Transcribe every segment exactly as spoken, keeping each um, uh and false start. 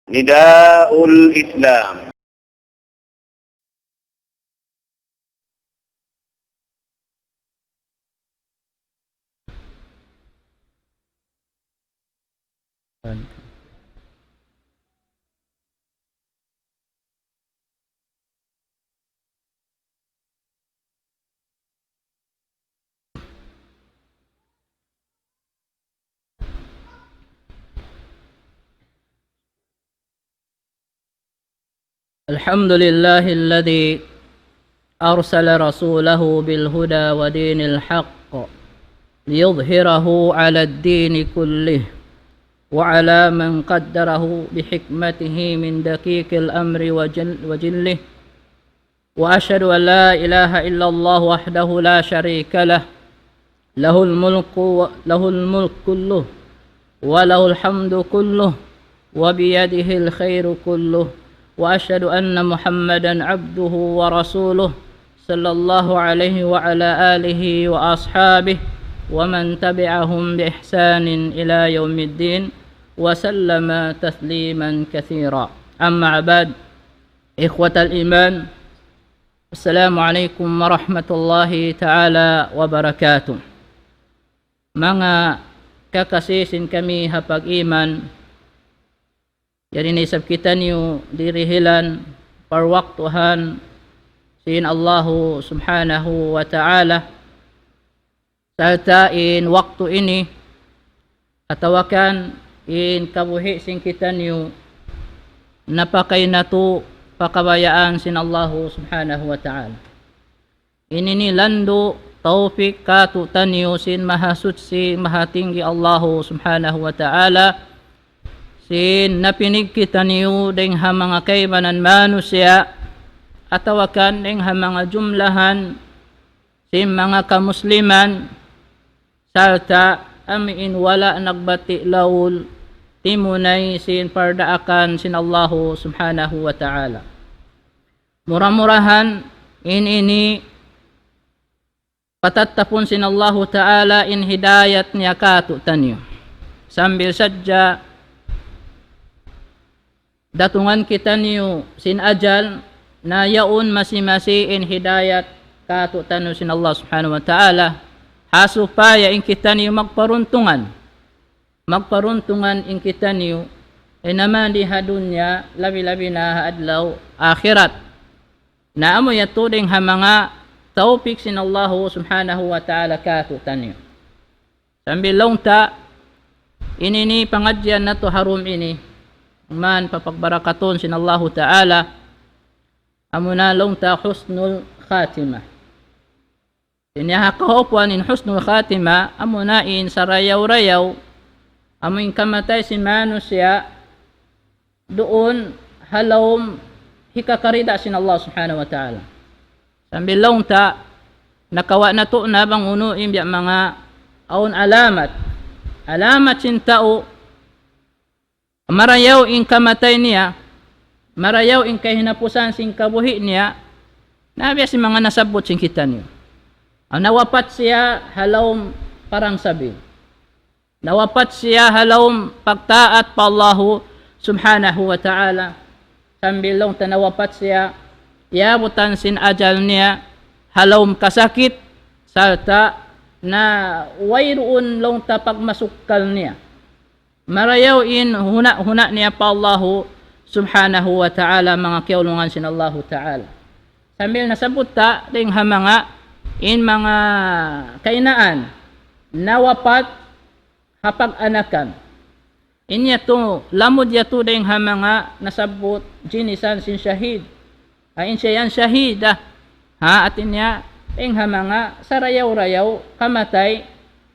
نداء الإسلام. الحمد لله الذي أرسل رسوله بالهدى ودين الحق ليظهره على الدين كله وعلى من قدره بحكمته من دقيق الأمر وجل-، وجله. وأشهد أن لا إله إلا الله وحده لا شريك له، له الملك و-، له الملك كله، وله الحمد كله، وبيده الخير كله، وأشهد أن محمدا عبده ورسوله، صلى الله عليه وعلى آله وأصحابه ومن تبعهم بإحسان إلى يوم الدين، وسلم تسليما كثيرا. أما بعد، إخوة الإيمان، السلام عليكم ورحمة الله تعالى وبركاته. Manga kakasi sin kami ha pag-iman, yari na isab kitaniyu dirihilan parwaktuhan sin Allahu Subhanahu wa Ta'ala. Sarta' in waktu ini, atawa kan in kabuhi' sin kitaniyu, napakay natu' pa kabayaan sin Allahu Subhanahu wa Ta'ala. Ini ini landu' tawfik kātu'niyu sin Mahasuchi, Mahatinggi Allahu Subhanahu wa Ta'ala, sin napinig kitaniyu dayng ha manga kaibanan manusiya', atawa kan dayng ha manga jumlahan sin manga kamusliman, sarta' amu in wala' nagbati' laul, timunay sin pardaakan sin Allahu Subhanahu wa Ta'ala. Mura-murahan in ini patattapun sin Allahu Ta'ala in hidayat niya kātu'niyu. Sambil sadja datungan kitaniyu sin ajal, na yaun masi-masi in hidayat kātu'niyu sin Allah Subhanahu wa Ta'ala, ha supaya in kitaniyu magparuntungan. Magparuntungan in kitaniyu, in amu di ha dunya, labi-labi na ha adlaw akhirat. Na amu yadtu dayng ha manga tawfik sin Allahu Subhanahu wa Ta'ala kātu'niyu. Sambil laung ta, ini ini pangadjian natu' ha dum ini, man papagbarakatun sin Allahu Ta'ala, amuna laung ta husnul khatimah. Ini ha kahaupuan in husnul khatimah, amuna in sarayaw-rayaw, amu in kamatay sin manusiya', duun ha lawm hikakarida sin Allah Subhanahu wa Ta'ala. Sambil laung ta, nakawa' natu' na bang unu in biya' manga awn alamat. Alamat sin tau, marayaw in kamatay niya, marayaw in kahinapusan sin kabuhi' niya, na biya' sin manga nasabbut sin kitaniyu. Nawapat siya ha lawm parang sabil. Nawapat siya ha lawm pagtaat pa Allahu Subhanahu wa Ta'ala. Sambil laung ta nawapat siya, iyabutan sin ajal niya ha lawm kasakit, sarta' na wayruun laung ta pagmasukkal niya. Marayaw in huna'-huna' niya pa Allahu Subhanahu wa Ta'ala, manga kiyaulungan sin Allahu Ta'ala. Sambil nasabbut ta, dayng ha manga, in manga kainaan, nawapat, ha pag-anakan. In yadtu, lamud yadtu dayng ha manga nasabbut jinisan sin shahid. Ha, in siya yan shahid, ah. Ha, hāti niya, dayng ha manga sarayaw-rayaw, kamatay,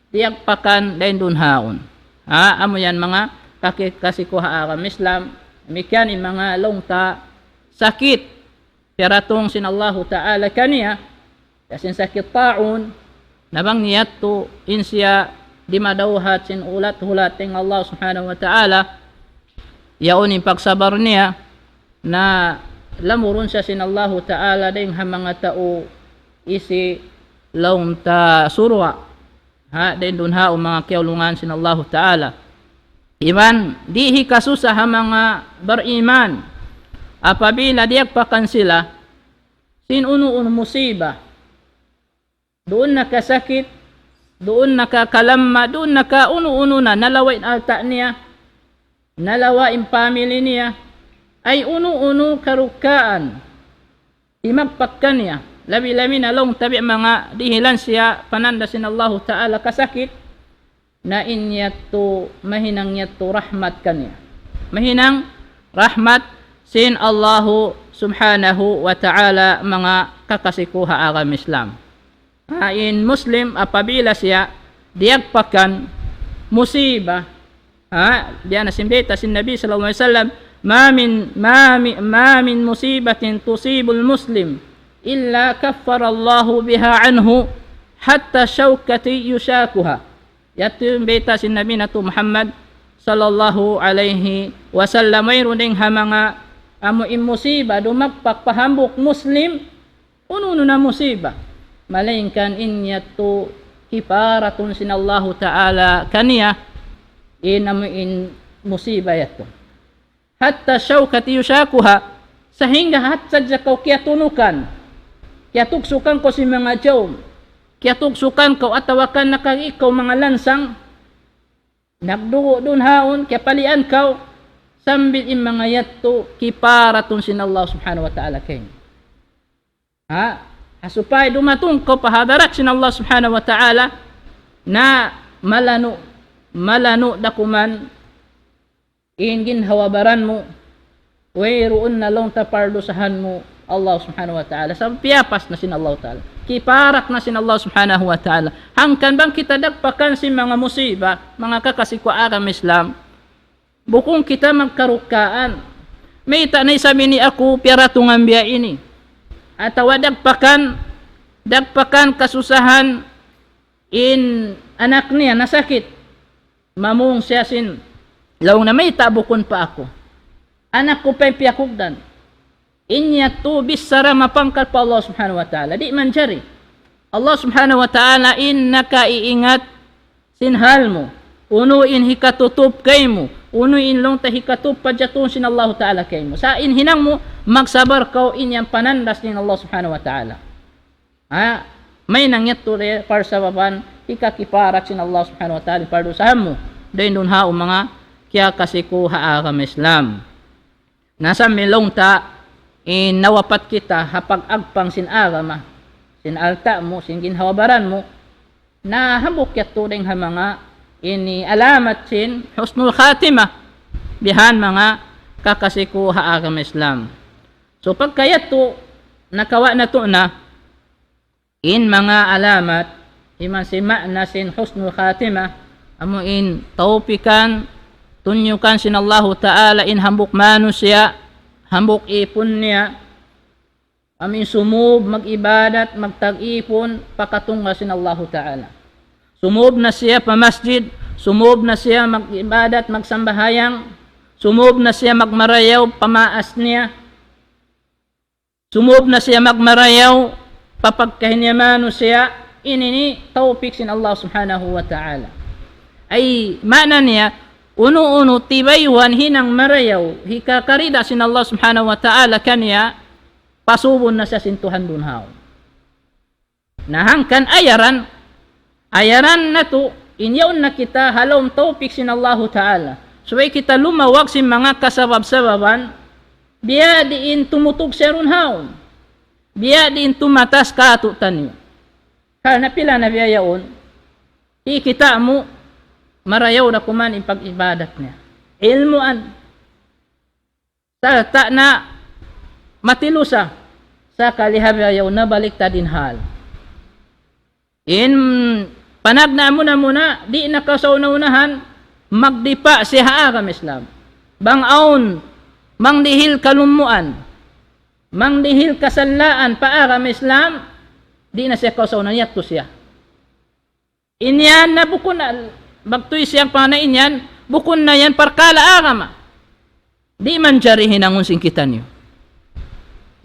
tiyagpakan, dayn duun ha yaun. Ha, amu yan manga kaki-, kasi ku ha agama Islam, damikkiyan in manga laung ta sakit, piyaratung sin Allahu Ta'ala kaniya, ya sin sakit ta'un, na bang niya yadtu in siya di' madawhat sin hulat-hulat sin Allah Subhanahu wa Ta'ala, yaun in pagsabar niya, na lamurun siya sin Allahu Ta'ala dayng ha manga tau isi laung ta surga'. Ha, dayn duun ha yaun manga kiyaulungan sin Allahu Ta'ala. Iban di' hikasusa ha manga bariman apabila diyagpakan sila sin unu-unu musiba. Duun na kasakit, duun na kakalamma, duun na ka unu-unu na, nalawa' in alta' niya, nalawa' in family niya, ay unu-unu karukaan himagpak kaniya, labi-labi na laung ta biya' manga dihilan siya pananda sin Allahu Ta'ala kasakit, na in yadtu mahinang yadtu rahmat kaniya. Mahinang rahmat sin Allahu Subhanahu wa Ta'ala, manga kakasi ku ha agama Islam. Ha, in Muslim apabila siya diyagpakan musiba, ha, biya' na sin bayta' sin Nabi sallallahu alayhi wasallam, ما من ما من ما من مصيبة تصيب المسلم إلا كفر الله بها عنه حتى الشوكة يشاكها. Yadtu in bayta' sin Nabi natu' Muhammad sallallahu alayhi wasallam, wayruun dayn ha manga amu in musiba dumagpak pa hambuuk Muslim, unu-unu na musiba, malaingkan in yadtu kiparatun sin Allahu Ta'ala kaniya in amu in musiba yadtu. حتى الشوكة يشاكها, sahingga hat sadja kaw kiyatunukan, kiyatugsukan kaw sin manga jawm, kiyatugsukan kaw atawa kan nakari' kaw manga lansang, nagdugu' duun haun, kiyapalian kaw, sambil in manga yadtu kiparatun sin Allah Subhanahu wa Ta'ala kaymu. Ha? Ha supaya dumatung kaw pa hadarat sin Allah Subhanahu wa Ta'ala, na malanu', malanu' da kuman in ginhawa-baran mu, wayruun na laung ta pardusahan mu Allah Subhanahu wa Ta'ala. Sabab piyapas na sin Allah Ta'ala. Kiparat na sin Allah Subhanahu wa Ta'ala. Hangkan bang kita dagpakan sin manga musiba, manga kakasi ku ha agama Islam, bukun kita magkarukaan. Mayta' na isab ini aku piyaratungan biya' ini. Atawa dagpakan, dagpakan kasusahan in anak niya nasakit. Mamung siya sin laung na mayta' bukun pa aku. Anak ku pa in piyakugdan. In yadtu bichara mapangkal pa Allah Subhanahu wa Ta'ala. Di' manjari. Allah Subhanahu wa Ta'ala in nakaiingat sin hal mu. Unu in hikatutup kaymu. Unu in laung ta hikatup pajatun sin Allahu Ta'ala kaymu. Sa' in hinang mu, magsabar kaw, in yan panandas sin Allah Subhanahu wa Ta'ala. Ha? Mahinang yadtu da parsababan hikakiparat sin Allah Subhanahu wa Ta'ala pardusahan mu. Dayn duun ha manga kiyakasi ku ha agama Islam. Na sambil laung ta in nawapat kita ha pag-agpang sin agama, sin alta' mu, sin ginhawa-baran mu, na hambuuk yadtu dayn ha manga ini alamat sin husnul khatimah, bihan manga kakasi ku ha agama Islam. So pagka yadtu nakawa' natu' na in manga alamat, iban sin ma'na sin husnul khatimah, amu in tawpikan, tunyukan sin Allahu Ta'ala in hambuuk manusiya', hambuuk ipun niya, amu in sumūb mag-ibadat, magtag-ipun, pa katunggal sin Allahu Ta'ala. Sumūb na siya pa masjid, sumūb na siya mag-ibadat, magsambahayang, sumūb na siya magmarayaw pa maas niya, sumūb na siya magmarayaw pa pagkahi niya manusiya', ini ini tawpik sin Allah Subhanahu wa Ta'ala. Ay, maana niya, unu-unu tibayuan hinang marayaw, hikakarida sin Allah Subhanahu wa Ta'ala kaniya, pasubun na siya sin Tuhan duun haun. Na hangkan ayaran, ayaran natu', in yaun na kita ha lawm tawpik sin Allahu Ta'ala. Subay kita lumawag sin manga kasabab-sababan, biya' diin tumutug siya duun haun. Biya' diin tumatas kātu'niyu. Karna' pila na biya' yaun, hikita' mu, marayaw da kuman in pag-ibadat niya. Ilmuan. Sarta' na matilusa, sakali ha bihaun nabaliktad in hal. In panagnaan muna-muna, di' na kaw sa una-unahan magdipa siya ha agama Islam. Bang awn mangdihil kalummuan, mangdihil kasalaan pa agama Islam, di' na siya kaw sa una, yadtu siya. In yan na bukun na, magtuy siya pa na in yan, bukun na yan parkala' agama. Di' manjari hinangun sin kitaniyu.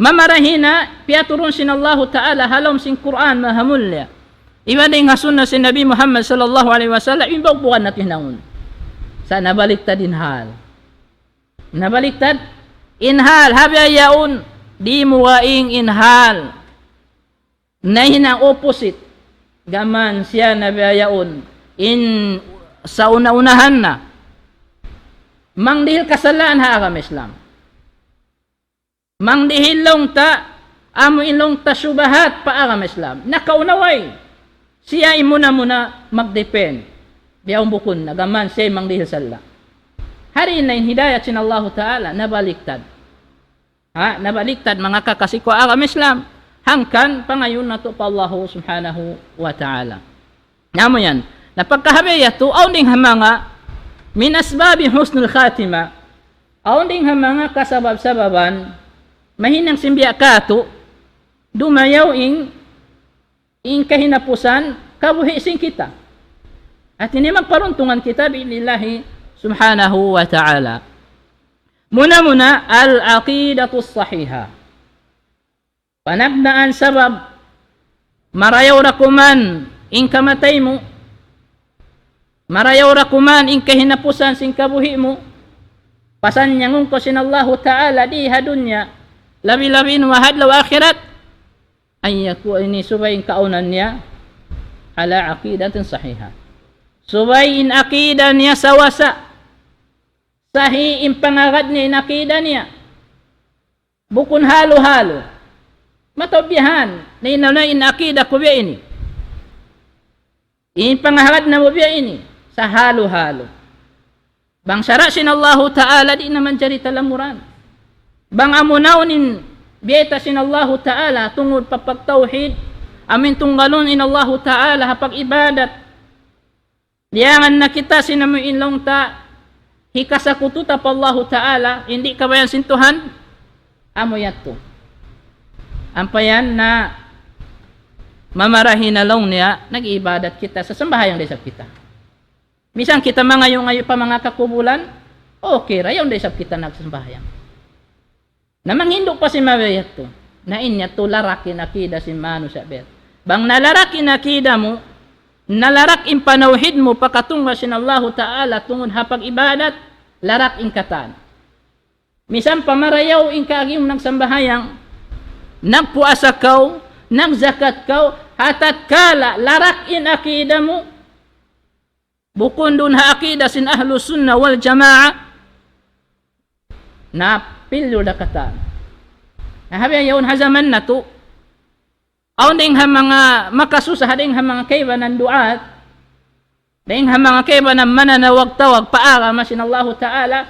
Mamarahi na piyaturun sin Allahu Ta'ala ha lawm sin Qur'an mahamulliya. Iban dayn ha sunna sin Nabi Muhammad sallallahu alayhi wasallam, in bukun natu' hinangun. Sa' nabaliktad in hal. Nabaliktad in hal, ha bihaun, di' mu gaing in hal. Nahinang opposite. Gām siya na bihaun. In sa una-unahan na. Mangdihil kasalaan ha agama Islam. Mangdihil laung ta, amu in laung ta subahat pa agama Islam. Nakauna way. Siya in muna-muna magdepend. Biya' umbukun na, gām siya mangdihil sala'. Hari na in hidayat sin Allahu Ta'ala, nabaliktad. Ha, nabaliktad manga kakasi ku agama Islam. Hangkan pangayuun natu' pa Allahu Subhanahu wa Ta'ala. Amu yan. Na pagka ha biya' yadtu, awn dayng ha manga min asbabi husnul khatima. Awn dayng ha manga kasabab-sababan, mahinang sin biya' katu', dumayaw in, in kahinapusan, kabuhi' sin kita. Hati niya magparuntungan kita bi'idhnillahi subhanahu wa ta'ala. Muna-muna, al-aqidatus sahiha. Panagnaan sabab, marayaw da kuman in kamatay mu, marayaw da kuman in kahinapusan sin kabuhi' mu, pasanyangun kaw sin Allahu Ta'ala di ha dunya, labi-labi in ha adlaw akhirat, an yaku-, ini subay in kaawnan niya, ala aqidatin sahiha. Subay in aqida niya sawasa, sahi in pangagad niya in aqida niya. Bukun halu-halu. Mataud bihan, na in, na in aqida ku biya' ini. In pangahagad namu' biya' ini. Sa' halu-halu. Bang sara' sin Allahu Ta'ala di' na manjari talamuran. Bang amu na in biyayta' sin Allahu Ta'ala tungud pa pagtawhid, amu in tunggalun in Allahu Ta'ala ha pag-ibadat. Liyangan na kita sin amu in laung ta, hikasakutu ta pa Allahu Ta'ala, di' kabayaan sin Tuhan, amu yadtu. Ampa yan na mamarahi na laung niya, nag-iibadat kita, sasambahayang da isab kita. Misan kita mangayu-ngayu pa manga kakubulan, okay ra, yaun da isab kita nagsambahayang. Na manghindu' pa sin mabaya' yadtu. Na in yadtu larak in akida sin manusiya' biya' yadtu. Bang nalarak in akida mu, nalarak in panawhid mu pa katunggal sin Allahu Ta'ala tungud ha pag-ibadat, larak in katan. Misan pa marayaw in kaagi mu nagsambahayang, nagpuasa kaw, nagzakat kaw, ha tatkala larak in akida mu, bukun duun ha akida sin Ahlus Sunnah wal Jamaah, na pilyu da katan. Na ha bihaun ha jaman natu', awn dayng ha manga makasusa, dayng ha manga kaibanan du'at, dayng ha manga kaibanan mananawag-tawag pa agama sin Allahu Ta'ala,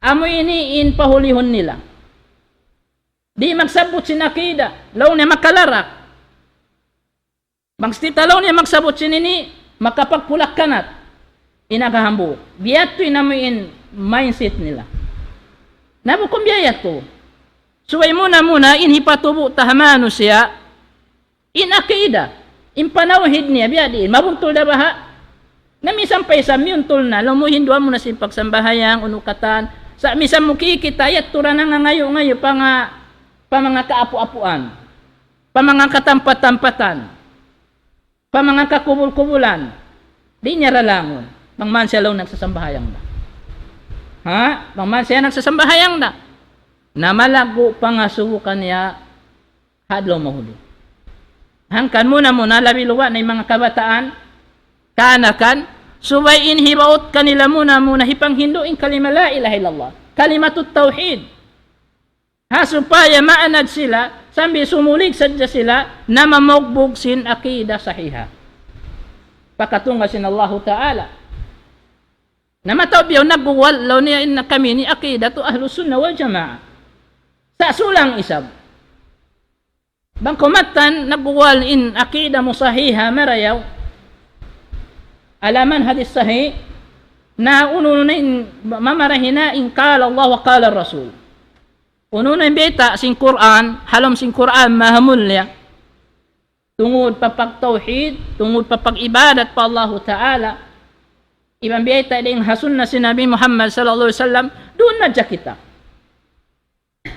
amu ini in pahulihun nila. Di' magsabbut sin akida, laung niya makalarak. Bang siti laung niya magsabbut sin ini, makapagpulak-kanat. In naghahambuuk. Biya' yadtu in amu in mindset nila. Na bukun biya' yadtu. Subay muna-muna in hipatubu' ta ha manusiya', in akida, in panawhid niya, biya' diin, mabuntul da baha'. Na misan pa isab miyuntul na, laung mu hinduan mu na sin pagsambahayang, unu katan. Sa' misan mu kikita', yadtu ra nangangayu'-ngayu' pa nga, pa manga kaapu'-apuan. Pa manga katampat-tampatan, pa manga kakubul-kubulan, di' niya ra langun, bang man siya laung nagsasambahayang da. Ha? Bang man siya nagsasambahayang da. Na malaggu' pangasubu kaniya ha adlaw mahuli. Hangkan muna-muna, labi luwa' na in manga kabataan, kaanakan, subay in hibaut kanila muna-muna hipanghindu' in kalima la ilaha illallah, kalimatut tawhid. Ha supaya maanad sila, sambil sumulig sadja sila, na mamugbug sin akida sahiha. Pa katunggal sin Allahu Ta'ala. Na mataud biya' nagguwal, laung niya in kami ini akidatu Ahlus Sunnah wal Jamaah. Sa' sulang isab. Bang kaw mattan nagguwal in akida mu sahiha marayaw. Ala manhajis sahih, na unu-unu na in mamarahi na in qala Allah wa qala Rasul. Unu-unu in bayta' sin Qur'an, ha lawm sin Qur'an maha mulliya. Tungud pa pagtawhid, tungud pa pag-ibadat pa Allahu Ta'ala. Iban bayta' dayn ha sunna sin Nabi Muhammad sallallahu alayhi wasallam, duun na hadja kita.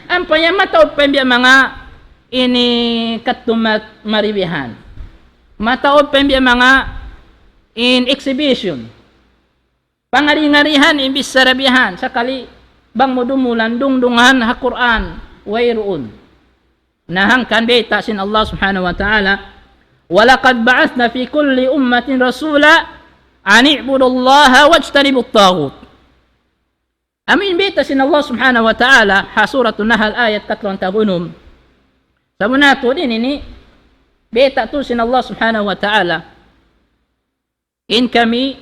Ampa yan mataud pa in biya' manga ini kadtu mat-, maribihan. Mataud pa in biya' manga in exhibition. Pangari-ngarihan in bichara bihan, sakali bang mu dumulan dungdungan ha Qur'an, wayruun. Na hangkan bayta' sin Allah Subhanahu wa Ta'ala, وَلَقَدْ بَعَثْنَا فِي كُلِّ أُمَّةٍ رَسُولًا أَنِ اعْبُدُوا اللَّهَ وَاجْتَنِبُوا الطَّاغُوتَ. Amu in bayta' sin Allah Subhanahu wa Ta'ala ha Suratun Nahl ayat katluan tag unum. Sabunnal tuud ini, bayta' tuud sin Allah Subhanahu wa Ta'ala. In kami,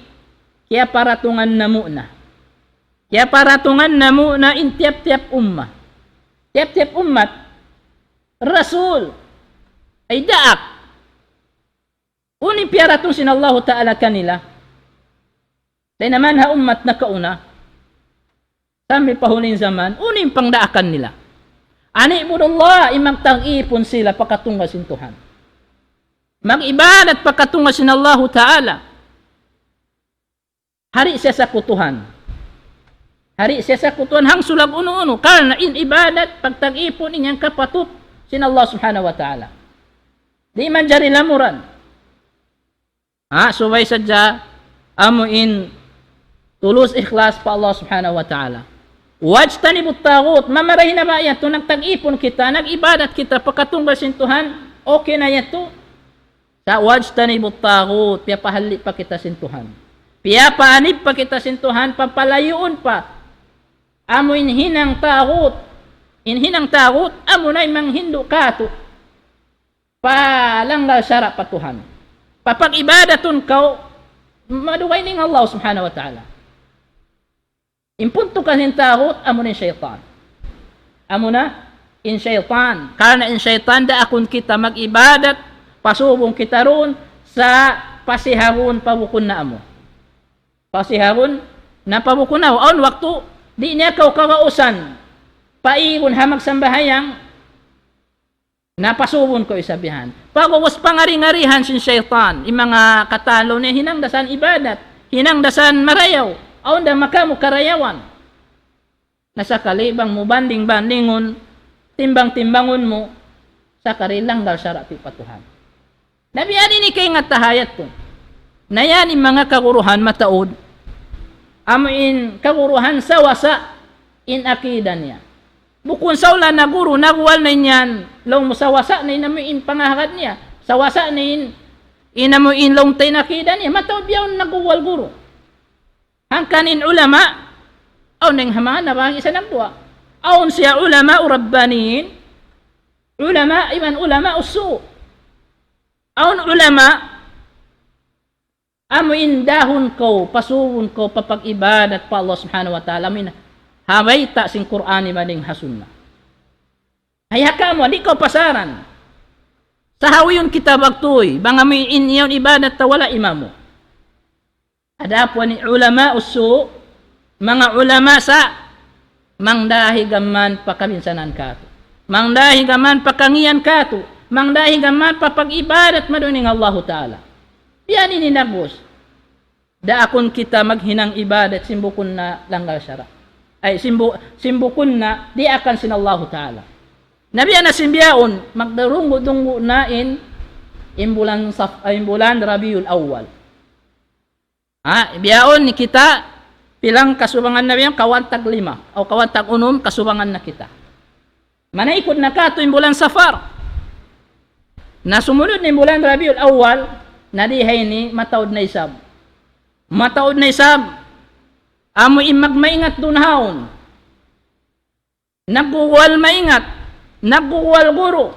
kiyaparatungan namu' na. Kiyaparatungan namu' na in tiyap-tiyap umma. Tiyap-tiyap ummat, rasul, ay daak. Unu in piyaratung sin Allahu Ta'ala kanila. Dayn ha manga ummat nakauna. Sampay pa huli zaman, unu in pangdaakan nila. أَنِ اعْبُدُوا اللَّهَ, in magtag-ipun sila pa katunggal sin Tuhan. Mag-ibadat pa katunggal sin Allahu Ta'ala. Di' siya sakutuhan. Di' siya sakutuhan hangsulag unu-unu. Karna' in ibadat, pagtag-ipun in yan kapatut sin Allah Subhanahu wa Ta'ala. Di' manjari lamuran. Ha, subay sadja amu in tulus ikhlas pa Allah Subhanahu wa Ta'ala. وَاجْتَنِبُوا الطَّاغُوتَ, mamarahi na ba yadtu, nagtag-ipun kita, nag-ibadat kita, pa katunggal sin Tuhan, okay na yadtu. Sa' وَاجْتَنِبُوا الطَّاغُوتَ, piyapahalli' pa kita sin Tuhan. Piyapaanib pa kita sin Tuhan, papalayuun pa. Amu in hinang tagut. In hinang tagut, amu na in manghindu' katu'. Pa langgal sara' pa Tuhan. Papag-ibadatun kaw, madugay dayn ha Allah Subhanahu wa Ta'ala. In puntukan sin tagut, amu na in saytan. Amu na in saytan. Karna' in saytan, daakun kita mag-ibadat, pasubung kita duun, sa' pasihagun pa bukun na amu. Pasihagun na pa bukun na amu. Awn waktu, di' niya kaw kagausan. Paigun ha magsambahayang, na pasubun kaw isab bihan. Pag'ubus pangari-ngarihan sin saytan, in manga katan laung niya hinang da san ibadat, hinang da san marayaw, awn da makamu karayawan. Na sakali bang mu banding-bandingun, timbang-timbangun mu, sakali langgal sara' pi pa Tuhan. Na biya' ini kaingat ta ha ayat tu. Na yan in manga kaguruhan mataud. Amu in kaguruhan sawasa in akida niya. Bukun saula na guru, naguwal na in yan. Laung mu sawasa na in amu in pangahagad niya. Sawasa na in, in amu in laung ta in akida niya. Mataud biya' yaun naguwal guru. Hangkan in ulama, awn dayn ha manga nabahagi' sa nagduwa. Awn siya ulama rabbaniyin, ulama iban ulama usu'. Awn ulama, amu in dahun kaw, pasubun kaw, papag-ibadat pa Allah Subhanahu wa Ta'ala, amu in ha bayta' sin Qur'an iban dayn ha Sunnah. Ay haka mu, di' kaw pasaran. Sa' hawiyun kita bagtuy, bang amu in yaun ibadat ta wala' imamu. Adapun ulama usu', manga ulama sa' mangdahi gaman pa kabinsanaan katu'. Mangdahi gaman pa kangian katu'. Mangdahi gaman pa pag-ibadat maduun in Allahu Ta'ala. Biya' ini nagbus. Daakun kita maghinang ibadat sin bukun na langgal sara'. Ay, sin bu-, sin bukun na diyaakan sin Allahu Ta'ala. Na biya' na sin bihaun, magdarunggu'-dunggu' na in, in bulan Saf-, ay, in bulan Rabiul Awwal. Ha, bihaun kita, pilang kasubangan na bihaun, kawhaan tag lima, o kawhaan tag unum, kasubangan na kita. Manaykud na katu' in bulan Safar. Na sumunud na in bulan Rabiul Awwal, na di ha ini, mataud na isab. Mataud na isab. Amu in magmaingat dunhaun. Nagguwal maingat, nagguwal guru.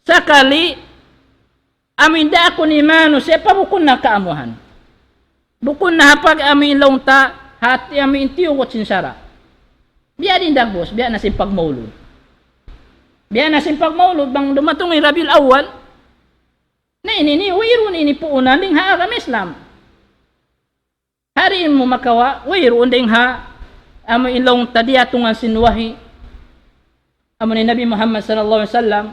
Sakali, amu in daakun in manusiya' pa bukun na kaamuhan. Bukun na ha pag-amu in laung ta, hati amu in tiyugut sin sara'. Biya' diin dagbus, biya' na sin pagmaulud. Biya' na sin pagmaulud, bang dumatung in Rabiul Awwal, na ini, ini, wayruun ini puunan dayn ha agama Islam. Hariin mu makawa', wayruun dayn ha, amu in laung ta diyatungan sin wahi. Amu in Nabi Muhammad sallallahu alayhi wasallam,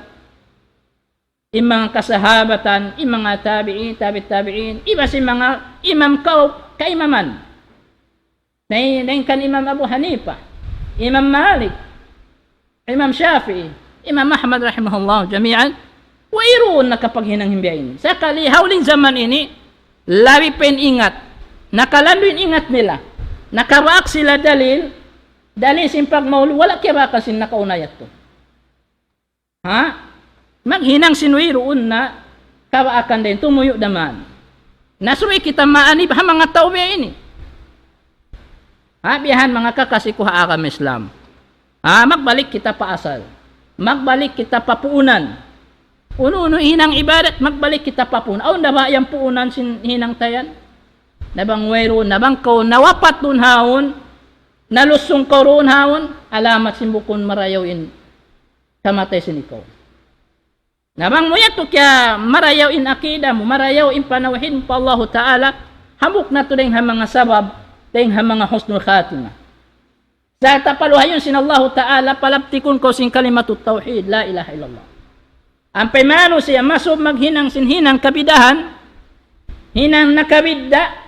in manga kasahabatan, in manga tabi'in, tabi' tabi'in, iban sin manga imam kaw-, kaimaman. Dayn, dayn kan Imam Abu Hanifa, Imam Malik, Imam Shafi'i, Imam Ahmad rahimahullah jami'an, wayruun nakapaghinang biya' ini. Sakali ha huling jaman ini, labi pa in ingat. Nakalandu' in ingat nila. Nakabaak sila dalil, dalil sin pagmaulud, wala' kiyabaakan sin nakauna yadtu. Ha? Maghinang sin wayruun na kabaakan dayn, tumuyu' da man. Na subay kita maanib ha manga tau biya' ini. Ha, biya' yan manga kakasi ku ha agama Islam. Ha, magbalik kita pa asal. Magbalik kita pa puunan. Unu-unu hinang ibadat, magbalik kita pa puunan. Awn da ba yan puunan sin hinang ta yan? Na bang wayruun, na bang kaw nawapat duun haun, nalusung kaw duun haun, alamat sin bukun marayaw in kamatay sin ikaw. Na bang mu yadtu kiya marayaw in akida mu, marayaw in panawhid mu pa Allahu Ta'ala, hambuuk na tuud dayn ha manga sabab, dayn ha manga husnul khatimah. Sa' tapaluhayun sin Allahu Ta'ala, palaptikun kaw sin kalimatut tawhid, la ilaha illallah. Ampa in manusiya' masub maghinang sin hinang kabidahan, hinang nakabidda',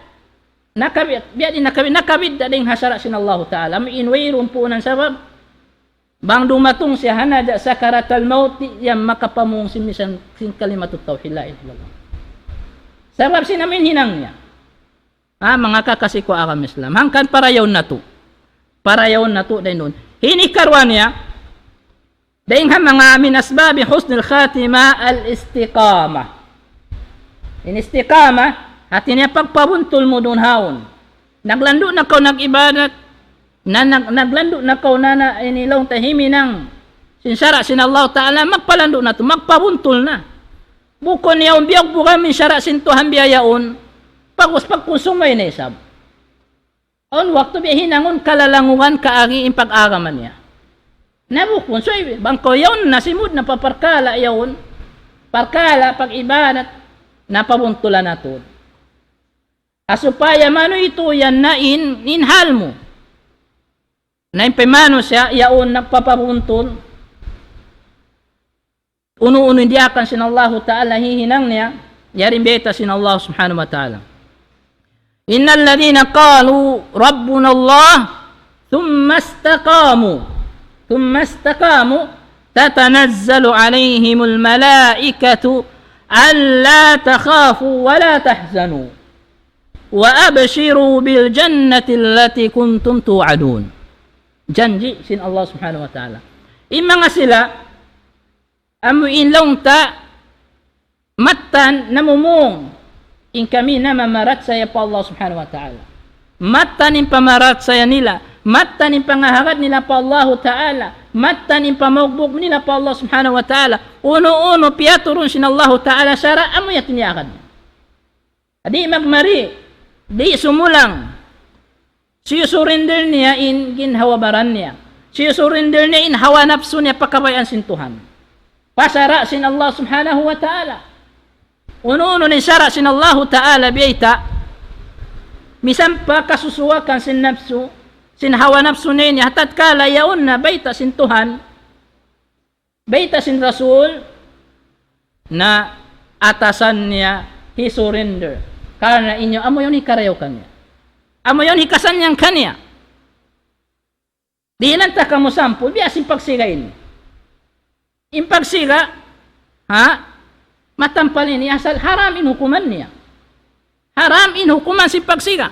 nakabi-, biya' diin nakabid-, nakabidda' dayn ha sara' sin Allahu Ta'ala. Amu in wayruun puunan sabab, bang dumatung siya ha naja' sakaratul maut, di' yan makapamung sin misan sin kalimatut tawhid, la ilaha illallah. Sabab sin amu in hinang niya. Ha, manga kakasi ku agama Islam. Hangkan parayawun natu'. Parayawun natu' dayn duun. Ini karuwa niya, dayn ha manga min asbabi husnil khatimah al-istiqamah. In istiqamah, hati niya pagpabuntul mu duun haun. Naglandu' na kaw nag-ibadat, na, nag-, naglandu' na kaw na, na ini laung ta himinang sin sara' sin Allah Ta'ala, magpalandu' na tuud, magpabuntul na. Bukun yaun biyugbugan mu in sara' sin Tuhan biya' yaun, pag-us pagkunsum way na isab. Awn waktu biya' hinangun kalalangugan kaagi in pag-agama niya. Na bukun, subay, bang kaw yaun na simud na pa parkala' yaun, parkala' pag-ibadat, na pabuntulan na tuud. Ha supaya manuy tuud yan na in, in hal mu. Na in pagmanusiya', yaun nagpapabuntul. Unu-unu in diyaakan sin Allahu Ta'ala hihinang niya, yari in bayta' sin Allah Subhanahu wa Ta'ala. إن الذين قالوا ربنا الله ثم استقاموا، ثم استقاموا تتنزل عليهم الملائكة ألا تخافوا ولا تحزنوا وأبشروا بالجنة التي كنتم توعدون. Janji' sin Allah Subhanahu wa Ta'ala. In manga sila, amu in laung ta, mattan namumung, in kami namamarachaya pa Allah Subhanahu wa Ta'ala. Mattan in pamarachaya nila, mattan in pangahagad nila pa Allahu Ta'ala, mattan in pamaugbug nila pa Allah Subhanahu wa Ta'ala. Unu-unu piyaturun sin Allahu Ta'ala sara', amu yan in iyagad. Di' magmari, di' sumulang. Siyusurrender niya in ginhawa-baran niya. Siyusurrender niya in hawa napsu niya pa kabayaan sin Tuhan. Pa sara' sin Allah Subhanahu wa Ta'ala. Unu-unu in sara' sin Allahu Ta'ala biyayta', misan pa kasusuwakan sin napsu, sin hawa napsu niya ini, ha tatkala yaun na bayta' sin Tuhan, bayta' sin Rasul, na atasan niya, he surrender. Karna' in yaun amu yaun hikarayaw kaniya. Amu yaun hikasannyang kaniya. Dihilan ta kamu sampul, biya' sin pagsiga ini. In pagsiga, ha? Matampal ini asal haram in hukuman niya. Haram in hukuman sin pagsiga.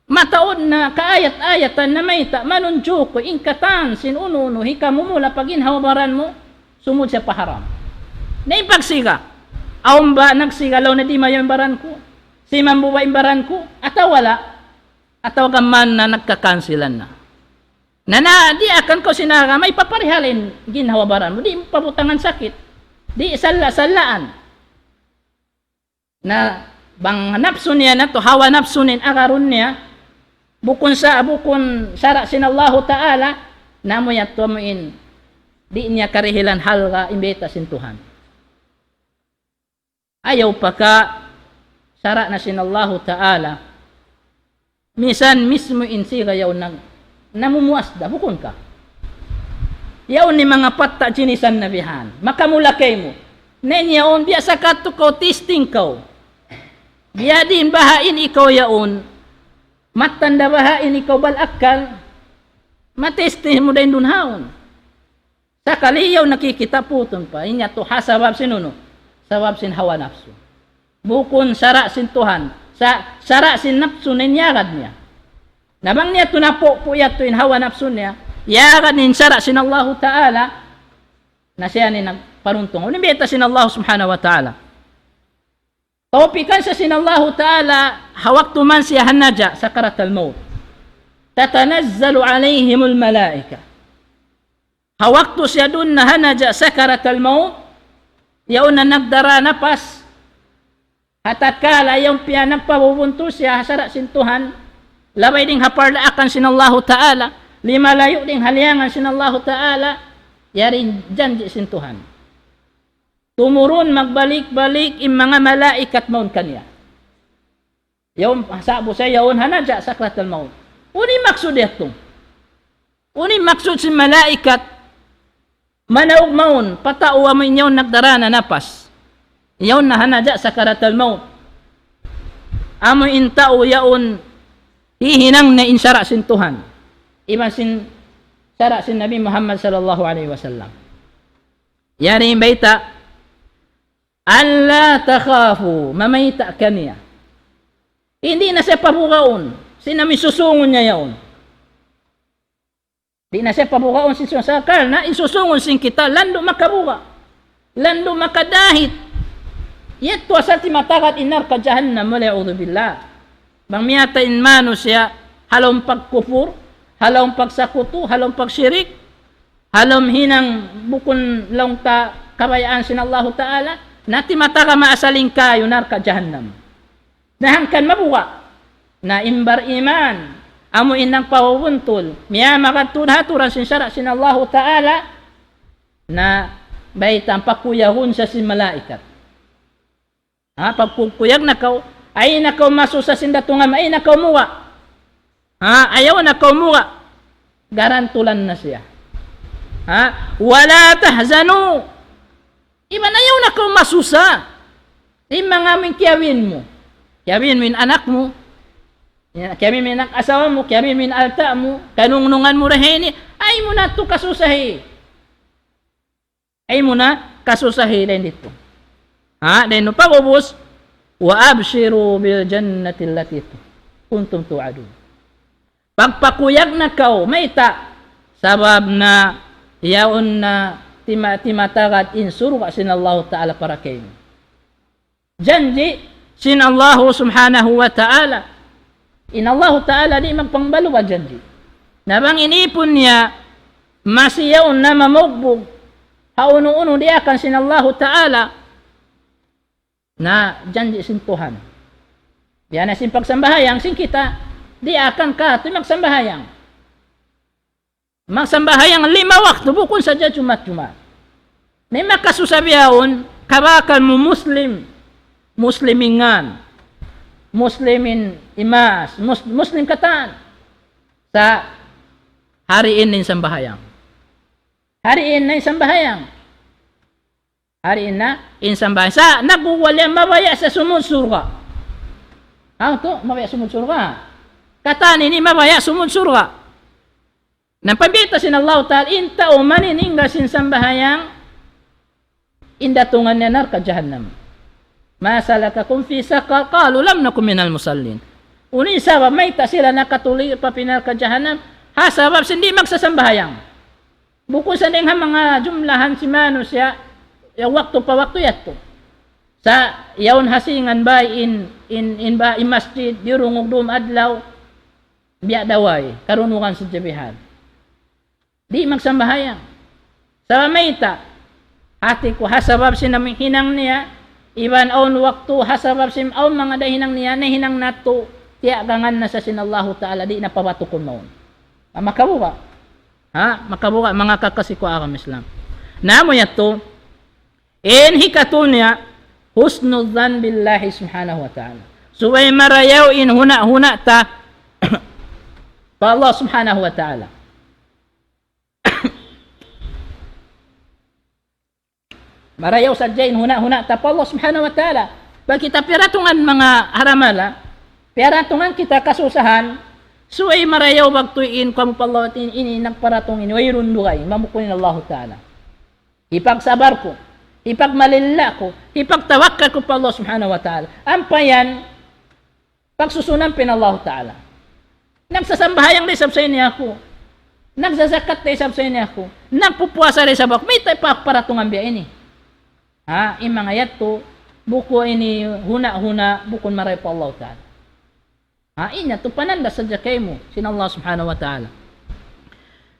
Mataud na kaayat-ayatan namayta' manunjuku in katan sin unu-unu hikamumula pa ginhawa-baran mu, sumud siya pa haram. Na in pagsiga, awn ba nagsiga laung niya di' mayan baran ku, simambu ba in baran ku, atawa wala', atawa gam mayan na nagkakansilan na. Na, na, diyaakan kaw sin agama, ipaparihala in ginhawa-baran mu, di' pabutangan sakit, di' salla'-sallaan. Na bang napsu niya na tu, hawa napsu niya in agarun niya, bukun sa, bukun sara' sin Allahu Ta'ala, na amu yadtu amu in, di' niya karihilan halga' in bayta' sin Tuhan. Ayaw pa ka sara' na sin Allahu Ta'ala. Misan mismu in siga yaun nag-, namumuas da, bukun ka. Yaun in manga patta' jinisan na bihan. Makamula kaymu. Na in yaun, biya' sa katu' kaw, testing kaw. Biya' diin baha' in ikaw yaun. Mattan da baha' in ikaw bal akkal. Matesting mu dayn duun haun. Sakali yaun nakikita' putun pa, in yadtu ha sabab sin unu, sabab sin hawa napsu. Bukun sara' sin Tuhan, Sa-, sara' sin napsu na in yagad niya. Na bang niya tuud napupu' yadtu in hawa napsu niya, yagad in sara' sin Allahu Ta'ala, na siya ini nagparuntung. Unu in bayta' sin Allah Subhanahu wa Ta'ala? Tawpikan siya sin Allahu Ta'ala, ha waktu man siya ha naja' sakaratul maut. تتنزل عليهم الملائكة. Ha waktu siya duun na ha naja' sakaratul maut, yaun na nagdara napas, ha tatkala yaun piyagpabubuntul siya ha sara' sin Tuhan, labay dayn ha pardaakan sin Allahu Ta'ala, limalayu' dayn ha liyangan sin Allahu Ta'ala, yari in janji' sin Tuhan. Tumurun magbalik-balik in manga malaikat mawn kaniya. Yaun, sa'bu siya yaun ha naja' sakaratul maut. Unu in maksud yadtu? Unu in maksud sin malaikat manaug mawn pa tau amu in yaun nagdara na napas? Yaun na ha naja' sakaratul maut. Amu in tau yaun hihinang na in sara' sin Tuhan. Iban sin sara' sin Nabi Muhammad sallallahu alayhi wasallam. Yari in bayta', ألا تخافوا, mamayta' kaniya. Di' na siya pabugaun, sin amu in susungun niya yaun. Di' na siya pabugaun sin susungun. Karna' in susungun sin kita, landu' makabuga'. Landu' makadahit. Yadtu asal timatagad in narka' jahannam, والعياذ بالله. Bang miyatay in manusiya', ha lawm pagkupur, ha lawm pagsakutu, ha lawm pagshirik, ha lawm hinang bukun laung ta kabayaan sin Allahu Ta'ala, na timatagad ma asal in kayu narka' jahannam. Na hangkan mabuga'. Na in bariman, amu in nagpabubuntul, miyamagad tuud ha aturan sin sara' sin Allahu Ta'ala, na bayta' pakuyagun siya sin malaikat. Ha, pagkukuyag na kaw, ayaw na kaw masusa sin datungan, ayaw na kaw muga'. Ha, ayaw na kaw muga'. Garantulan na siya. Ha, ولا تحزنوا. Iban ayaw na kaw masusa. In manga amu in kiyawin mu. Kiyawin mu in anak mu. Kiyawin mu in anak asawa mu, kiyawin mu in alta' mu, kanungnungan mu da ini, ayaw mu na tuud kasusahi. Ayaw mu na kasusahi dayn didtu. Ha, dayn nu pag'ubus, وأبشروا بالجنة التي كنتم توعدون. Pagpakuyag na kaw, mayta', sabab na yaun na tima-, timatagad in surga' sin Allahu Ta'ala para kaymu. Janji' sin Allahu Subhanahu wa Ta'ala. In Allahu Ta'ala di' magpangbaluba janji'. Na bang in ipun niya masi yaun na mamugbug ha unu-unu diyaakan sin Allahu Ta'ala, na janji' sin Tuhan. Biya' na sin pagsambahayang sin kita, diyaakan katu' magsambahayang. Magsambahayang lima waktu, bukun sadja Jumaat-Jumaat. Na in makasusa bihaun, kabakal mu Muslim, Muslim in ngan, Muslim in imaas, Mus-, Muslim katan. Sa' hariin in sambahayang. Hariin na in sambahayang. Hariin na in sambahayang. Sa' nagguwal yan, mabaya' siya sumud surga'. Aw, tu, mabaya' sumud surga'. Katan ini mabaya' sumud surga'. Na piyagbayta' sin Allahu Ta'ala, in tau manininggal sin sambahayang, in datungan niya narka' jahannam. ما سلككم في سقر؟ قالوا لم نك من المصلين. Unu in sabab mayta' sila nakatuli pa narka' jahannam? Ha sabab sin di' magsasambahayang. Bukun sa dayn ha manga jumlahan sin manusiya', ya waktu pa waktu yadtu. Sa' yaun hasingan bay in, in, in bay in masjid, diyurungug dum adlaw, biya' da way, karungugan sin jabihan. Di' magsambahayang. Sabab mayta', hati ku ha sabab sin amu in hinang niya, iban awn waktu ha sabab sin awn manga da hinang niya, nahinang natu', tiyagangan na sa sin Allahu Ta'ala, di' na pabatukun mawn. Ah, makabuga'. Ha? Makabuga', manga kakasi ku agama Islam. Na amu yadtu, in hikatu niya, حسن الظن بالله سبحانه وتعالى. Subay marayaw in huna'-huna' ta pa Allah Subhanahu wa Ta'ala. Marayaw sadja in huna'-huna' ta pa Allah Subhanahu wa Ta'ala. Bang kita piyaratungan manga haramala, piyaratungan kita kasusahan, subay marayaw bagtu in kamu pa Allah, in, ini nagparatung ini, wayruun dugaing, mamukul in Allahu Ta'ala. Hipagsabar ku, hipagmalilla ku, hipagtawakkal ku pa Allah Subhanahu wa Ta'ala. Ampa yan, Pagsusunan pa in Allah Ta'ala. Nagsasambahayang da isab sa ini aku. Nagzazakat da isab sa ini aku. Nagpupuasa da isab aku. Mayta' pa paratungan biya' ini? Ha, in manga yadtu, bukun ini huna-huna, bukun marayaw pa Allah Ta'ala. Ha, in yadtu pananda' sadja kaymu sin Allah Subhanahu wa Ta'ala.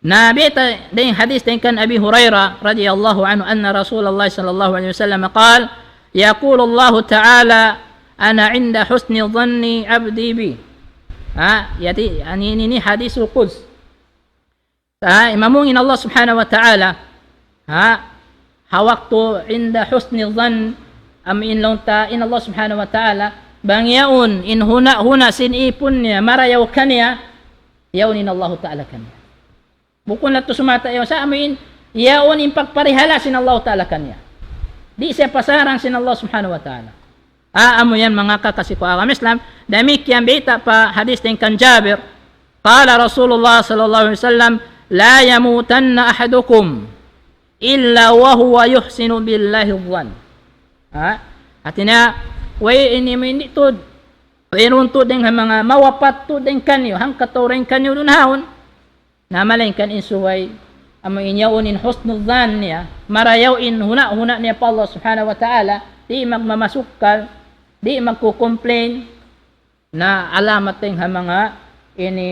Na biyayta' dayn hadith dayn kan Abi Hurairah radiyallahu anhu anna Rasulullah sallallahu alayhi wasallam qal, يقول الله تعالى: أنا عند حسن ظن عبدي بي. Ha, yati, ini, ini hadithul quds. Ha, imamung in Allah Subhanahu wa Ta'ala. Ha, ha waktu عند حسن ظن, amu in laung ta in Allah Subhanahu wa Ta'ala, bang yaun in huna-huna sin ipun niya marayaw kaniya, yaun in Allah Ta'ala kaniya. Bukun na tuud sumata' yaun sa amu in, yaun in pagparihala sin Allah Ta'ala kaniya. Di' siya pasarang sin Allah Subhanahu wa Ta'ala. Ah, amu yan manga kakasi ku agama Islam. Damikkiyan biyayta' pa hadith dayn kan Jabir. قال رسول الله صلى الله عليه وسلم: لا يموتن أحدكم إلا وهو يحسن بالله الظن. Ha? Hati niya, way ini, amu in di' tuud, wayruun tuud dayn ha manga mawapat tuud dayn kaniyu, hangkatau dayn kaniyu duun haun. Na malayngkan in subay, amu in yaun in husnul dhan niya, marayaw in huna-huna niya pa Allah Subhanahu wa Ta'ala, di' magmamasukkal, di' magkukumplain, na alamat dayn ha manga ini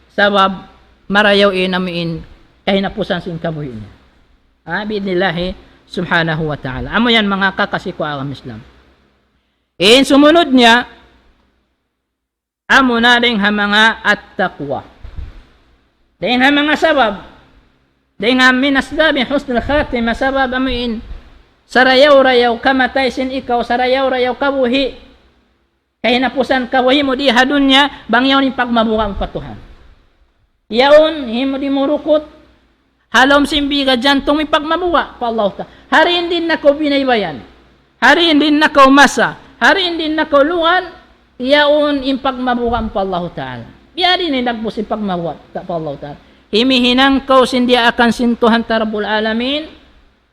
sabab marayaw in amu in kahinapusan sin kabuhi' niya. Ha, bi'idhnillahi Subhanahu wa Ta'ala. Amu yan manga kakasi ku agama Islam. In sumunud niya, amuna dayn ha manga at-taqwa. Dayn ha manga sabab, dayn ha min asbabi husnul khatimah, sabab amu in sarayaw-rayaw kamatay sin ikaw, sarayaw-rayaw kabuhi', kahinapusan kabuhi' mu di ha dunya, bang yaun in pagmabuga' mu pa Tuhan. Yaun, himu di murukut, ha lawm sin biga jantung mu in pagmabuga' pa Allah Ta'ala. Hari in di' na kaw binaybayan. Hari in di' na kaw masa. Hari in di' na kaw lugal, yaun in pagmabuga' mu pa Allah Ta'ala. Biya' diin in dagbus sin pagmabuga' ta pa Allah Ta'ala. Himihinang kaw sin diyaakan sin Tuhan ta Rabbul Alamin,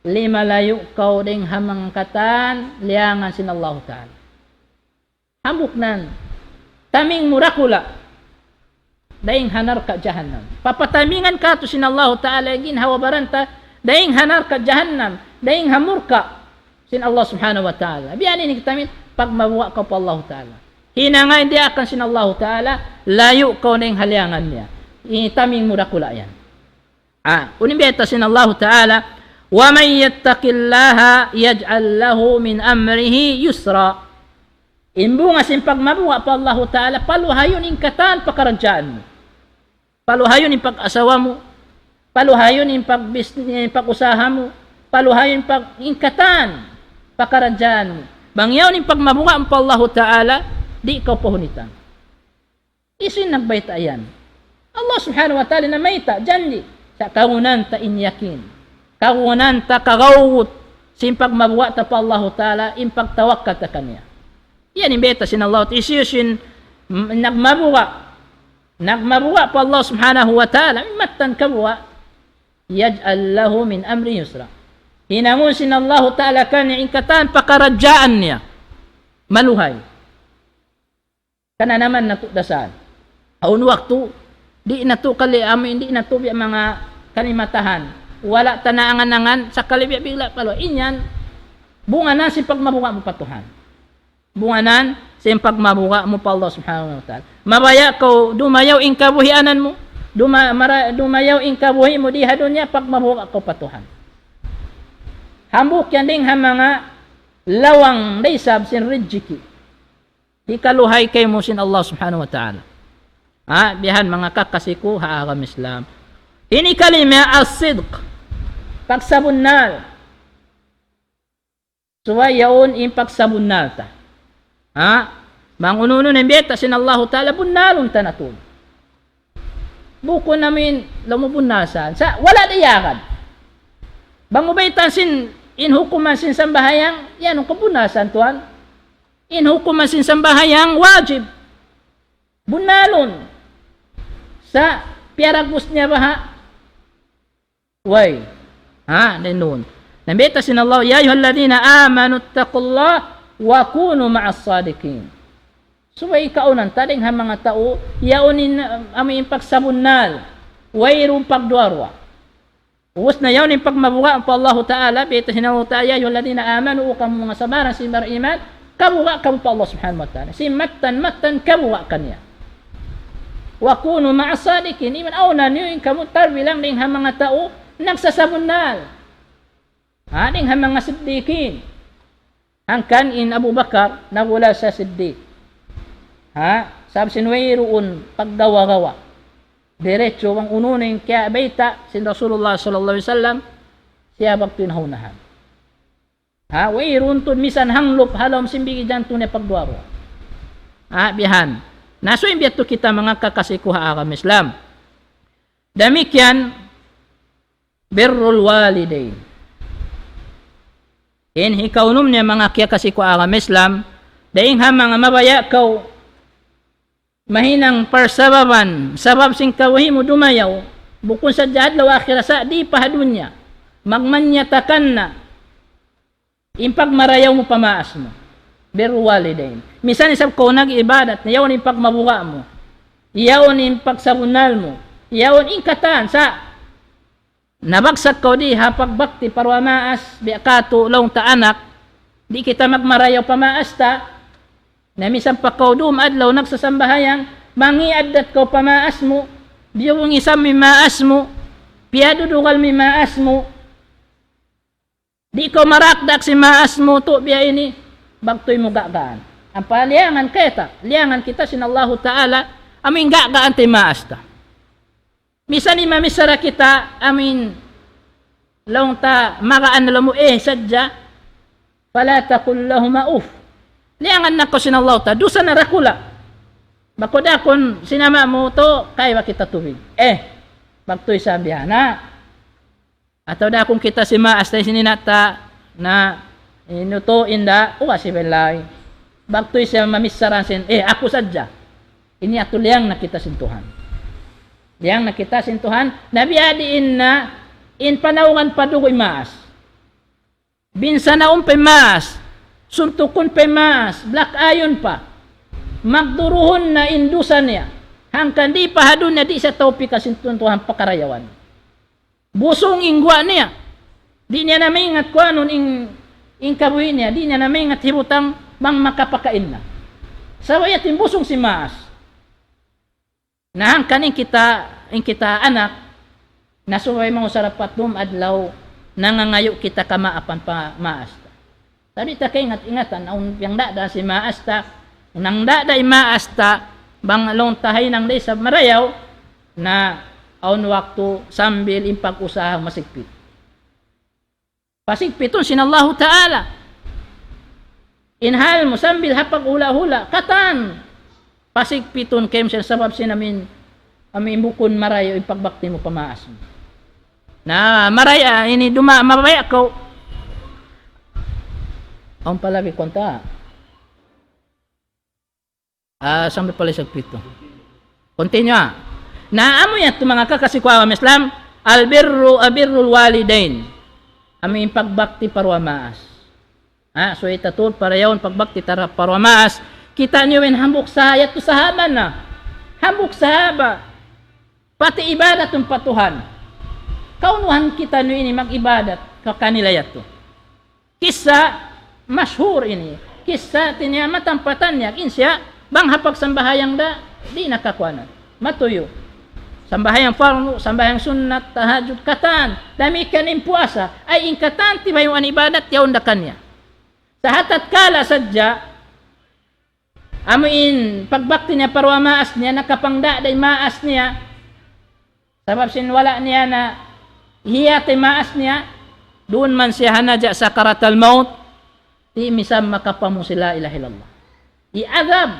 limalayu' kaw dayn ha manga katan liyangan sin Allah Ta'ala. Hambuuk nan, taming mu dakula' dayn ha narka' jahannam. Papatamingan katu' sin Allahu Ta'ala in ginhawa-baran ta dayn ha narka' jahannam, dayn ha murka' sin Allah Subhanahu wa Ta'ala. Biya' diin in katamin, pagmabuga' kaw pa Allahu Ta'ala. Hinanga in diyaakan sin Allahu Ta'ala, layu' kaw dayn ha liyangan niya. Ini taming mu dakula' yan. Ah, unu in bayta' sin Allahu Ta'ala, وَمَن يَتَّقِ اللَّهَ يَجْعَل لَّهُ مِنْ أَمْرِهِ يُسْرًا. In bunga sin pagmabuga' pa Allahu Ta'ala, paluhayun in katan pakaradjaan mu. Paluhayun in pag-asawa mu, paluhayun in pagbis-, in pag-usaha mu, paluhayun in pag-, in katan pakaradjaan mu. Bang yaun in pagmabuga' mu pa Allahu Ta'ala, di' kaw pahunitan. Hisiyu in nagbayta' yan? Allah Subhanahu wa Ta'ala namayta', janji'. Sa' kagunan ta in yakin. Kagunan ta kagawut sin pagmabuga' ta pa Allahu Ta'ala, in pagtawakkal ta kaniya. Yan in bayta' sin Allah. Hisiyu in m-, nagmabuga'. Nagmabuga' pa Allah Subhanahu wa Ta'ala. In mattan kabuga'. يَجْعَل لَّهُ مِنْ أَمْرِهِ يُسْرًا. Hinangun sin Allahu Ta'ala kaniya in katan pakaradjaan niya. Maluhay. Kananaman natu' da isab. Awn waktu, di' natu' kali amu in di' natu' biya' manga kalimatahan. Wala' ta na angan-angan, sakali biya' bigla' paluhay. In yan, bunga na sin pagmabuga' mu pa Tuhan. Bunga na sin pagmabuga' mu pa Allah Subhanahu wa Ta'ala. Mabaya' kaw dumayaw in kabuhianan mu, duma-, mara-, dumayaw in kabuhi' mu di ha dunya, pagmabuga' kaw pa Tuhan. Hambuuk yan dayn ha manga lawang da isab sin rijiki. Hikaluhay kaymu sin Allah Subhanahu wa Ta'ala. Ha, bihan manga kakasi ku ha agama Islam. Ini kalima as-sidq. Pagsabunnal. Subay yaun in pagsabunnal ta. Ha? Bang unu-unu na in bayta' sin Allahu Ta'ala, bunnalun ta na tuud. Bukun amu in laung mu bunnal sa. Sa' wala' da iyagad. Bang mu baytaan sin in hukuman sin sambahayang, yan in kabunnal sa tuwan. In hukuman sin sambahayang wajib. Bunnalun. Sa' piyaragbus niya baha'. Way. Ha, dayn duun. Na in bayta' sin Allah, يَا أَيُّهَا الَّذِينَ آمَنُوا اتَّقُوا اللَّهَ وَكُونُوا مَعَ الصَّادِقِينَ. Subay kaunan ta dayn ha manga tau, yaun in, uh, amu in pagsabunnal, wayruun pagduwa-ruwa. Ubus na yaun in pagmabuga' pa Allahu Ta'ala, bayta' sin Allahu Ta'ala, "يا أيها الذين آمنوا", O kamu manga sabaran sin bariman, kabuga' kamu pa Allah Subhanahu wa Ta'ala. Sin mattan, mattan kabuga' kaniya. "وكونوا مع الصادقين", iban auna niyu in kamu tarbilang dayn ha manga tau nagsasabunnal. Ha, dayn ha manga siddiqin. Hangkan in Abu Bakar, nagula sa Siddiq. Ha? Sabab sin wayruun paggawa-gawa. Diretso bang unu na in kiyabayta' sin Rasulullah sallallahu alayhi wasallam, siya bang in ha unahan. Ha? Wayruun tuud misan hanglup ha lawm sin bigi jantung niya pagduwa-ruwa. Ha? Bihan. Na, so in biya' tu kita manga kakasi ku ha agama Islam. Damikkiyan, birrul walidain. In hikaunum niya manga kiyakasi ku agama Islam, dayn ha manga mabaya' kaw mahinang parsababan, sabab sin kabuhi' mu dumayaw, bukun sadja adlaw akhirat sa' di' pa ha dunya, magmanyatakan na, in pagmarayaw mu pa maas mu. Birrul walidain. Misan isab kaw nag-ibadat, yaun in pagmabuga' mu, yaun in pagsabunnal mu, yaun in katan sa' nabagsak kaw di ha pagbakti pa duwa maas, biya' katu' laung ta anak, di' kita magmarayaw pa maas ta, na misan pa kaw dum adlaw nagsasambahayang, mangi' addat kaw pa maas mu, biyubung isab in maas mu, piyadudugal in maas mu, di' kaw marakdak sin maas mu, tu' biya' ini, bagtuy mu ga'gaan. Ampa liyangan kita, liyangan kita sin Allahu Ta'ala, amu in ga'gaan ta in maas ta. Misan in mamichara kita, amu in laung ta magaan na laung mu, eh, sadja, "فلا تقل لهما أف." Liyangan na kaw sin Allah ta, dusa na dakula'. Bang kaw daakun sin ama' mu tu', kaywa kita tubig. Eh, bagtuy sa biya' na. Atawa daakun kita sin maas ta sin ina' ta, na inu tu inda', uwa si belay. Bagtuy siya mamichara sin, eh, aku sadja. Ini atu liyang na kita sin Tuhan. Liyang na kita sin Tuhan, na biya' diin na in panaungan pa dugu' in maas. Binsanaun pa in maas, suntukun pa in maas, black eye-un pa. Magduruhun na in dusa niya. Hangkan di' pa ha dunya di' siya tau pikas sin Tuhan pakarayawan. Busung in guwa' niya. Di' niya na maingat kuanun in, in kabuhi' niya. Di' niya na maingat hibutang bang makapakain na. Sabab yadtu in busung sin maas. Na hangkan in kita, in kita anak, na subay mausara pa dum adlaw, nangangayu' kita kamaapan pa maas ta. Di' ta kaingat-ingatan, awn piyagdaadan sin maas ta, nagdaadan in maas ta, bang laung ta hinang da isab marayaw, na awn waktu sambil in pag-usaha masigpit. Pasigpitun sin Allahu Ta'ala. In hal mu sambil ha paghula'-hula', katan. Pasigpitun kaymu sin sabab sin amu in, amu in bukun marayaw in pagbakti mu pa maas mu. Na, marayaw, ini duma, mabaya' kaw. Awn pa labi konta. Ah, sambil pala isab pitu. Continue, ah. Na amu yadtu manga kakasi ku agama Islam, al-birru, birrul walidain. Amu in pagbakti pa duwa maas. Ah, so ita tuud parayaun pagbakti ta pa duwa maas. Kita' niyu in hambuuk sa-, yadtu sahaba na. Hambuuk sahaba. Pati ibadatun pa Tuhan. Kaunuhan kitaniyu ini mag-ibadat pa kanila yadtu. Kissa mashhur ini. Kissa tiniya matampatan niya. In siya, bang ha pagsambahayang da, di' na kakuanan. Matuyu'. Sambahayang fardu, sambahayang sunnat, tahajjud, katan. Damikkiyan in puasa. Ay in katan, tibayuan ibadat, yaun da kaniya. Sa' ha tatkala sadja, amu in pagbakti niya pa duwa maas niya, nakapangdaadan in maas niya. Sabab sin wala' niya na hiyati in maas niya, duun man siya ha naja' sakaratul maut, di' misan makapamung sin la ilaha illallah. Iadab.